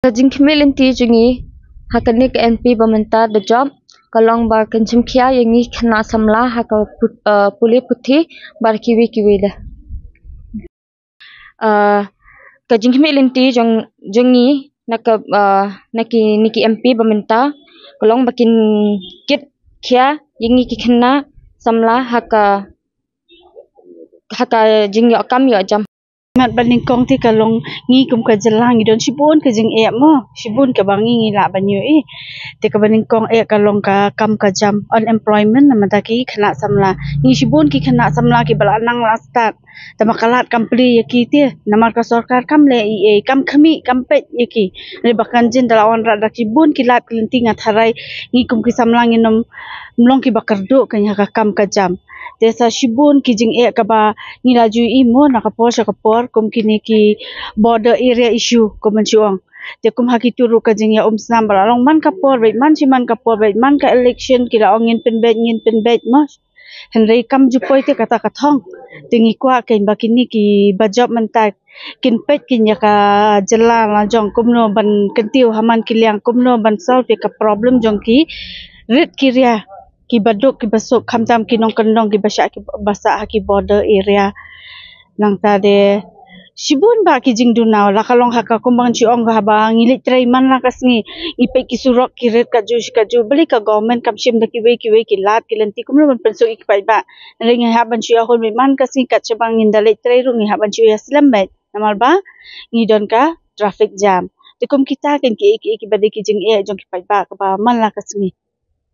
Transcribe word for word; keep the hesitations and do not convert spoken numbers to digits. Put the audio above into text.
Ka jingkhmih lynti jong ngi ha kane ka M P ba mynta da jop ka long ba kan jemkhia ïa ngi khynnah samla ha ka put-, eh, pule puthi bad kiwei kiwei de. Eh, ka jingkhmih lynti jong, jong ngi na ka, eh, na kine ki M P ba mynta ka long ba kin kit khia ïa ngi ki khynnah samla ha ka, ha ka jingïoh kam ïoh jam. Mat ba nyngkong te ka long ngi kum ka jylla ngi don shibun ka jingeh mo, shibun kaba ngi ngi lah ban ïohi. Te kaba nyngkong eh ka long ka kam ka jam, unemployment, namar da ki khynnah samla. Ngi shibun ki khynnah samla kiba la nang la stad. Tangba ka lad kam plie ïa ki te, namar ka sorkar kam leh ei ei, kam khmih, kam peit ïa ki. Hynrei ba kan jin da la wanrah da shibun ki lad ki lynti, nga tharai ngi kum ki samla ngin ym long kiba kyrduh kein ha ka kam ka jam. Te sa shibun ki jingeh kaba ngi la ju ïohi mo na ka por sha ka por, kum kine ki border area issue kum ban shu ong. Te kum ha kito ruh ka jingïaumsnam ba la long man ka por beit, man shi man ka por beit, man ka election ki la ong ngin pynbeit, ngin pynbeit mo. Hynrei kam ju poi te kata ka thong. Te ngi kwah kein ba kine kiba jop mynta kin peit kein ïa ka jylla la jong kumno ban kyntiew ha man ki liang, kumno ban solve ïa ka problem jong ki rit ki ria, kiba duk kiba suk, khamtam ki nongkyndong kiba shah, kiba sah ha ki border area. Nangta de shibun bah ki jingduna, la ka long ha ka kum ban shu ong haba ngi leit trei man la ka sngi, ngi peit ki surok ki rit katjuh shi katjuh, balei ka government kam shim da kiwei kiwei ki lad ki lynti kumno ban pynsuk ïa ki paidbah. Hynrei ngi hap ban shu ïahun beit man ka sngi, kat shaba ngin da leit trei ruh ngi hap ban shu ïaslem beit, namar ba ngi don ka traffic jam. Te kum kita kein kiei kiei kiba dei ki jingeh jong ki paidbah kaba man la ka sngi.